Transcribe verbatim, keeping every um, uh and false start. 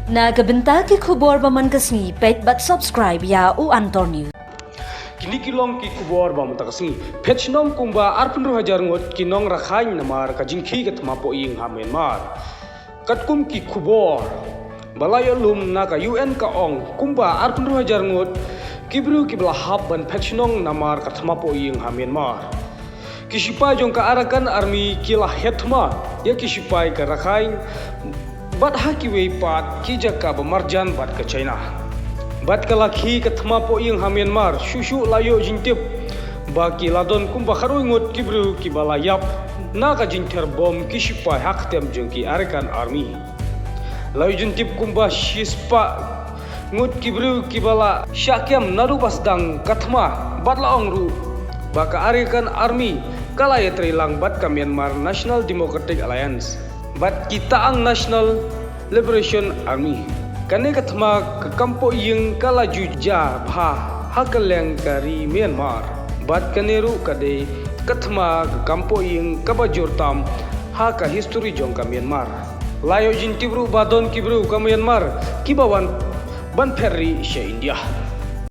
Na ka bynta ki khubor ba man ka sngi, peit bad subscribe ïa u Antor News. Kine ki long ki khubor ba man ka sngi. Phet shnong kumba arphew hajar ngut ki nong Rakhine namar ka jingkhih ka thma poh ïing ha Myanmar. Katkum ki khubor ba la ïoh lum na ka U N ka ong kumba arphew hajar ngut ki briew kiba la hap ban phet shnong namar ka thma poh ïing ha Myanmar. Ki sipai jong ka Arakan Army ki la hiar thma ïa ki sipai ka Rakhine bad ha kiwei pat ki jaka ba marjan bad ka China. Bad ka la khih ka thma poh ïing ha Myanmar, shuh shuh la ïoh jingtip ba ki la don kumba khatwei ngut ki briew kiba la ïap na ka jingther bom ki sipai ha ka tem jong ki Arakan Army. La ïoh jingtip kumba shispah ngut ki briew kiba la shah kem naduh ba sdang ka thma, bad la ong ruh ba ka Arakan Army ka la ïatrei lang bad ka Myanmar National Democratic Alliance bad ki Ta'ang National Liberation Army. Kane ka thma ka kam poh ïing ka la ju jia bha ha kylleng ka ri Myanmar. Bad kane ruh ka dei ka thma ka kam poh ïing kaba jur tam ha ka history jong ka Myanmar. La ïoh jingtip ruh ba don ki briew ka Myanmar kiba wan ban phet rieh sha India.